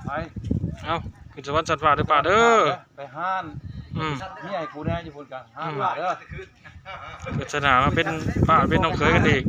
ໄປ ເອົ້າ ຂຶ້ນສະຫວັນຊັ້ນຟ້າເດີປ້າເດີ. ໄປຮ້ານ ອືມ ເມຍໃຫ້ກູແດ່ຢູ່ພຸ້ນກະ ຮ້ານ ອືມ ປ້າເດີ. ເກີດຊາດໜ້າມາເປັນປ້າເປັນນ້ອງເຂີຍກັນອີກ.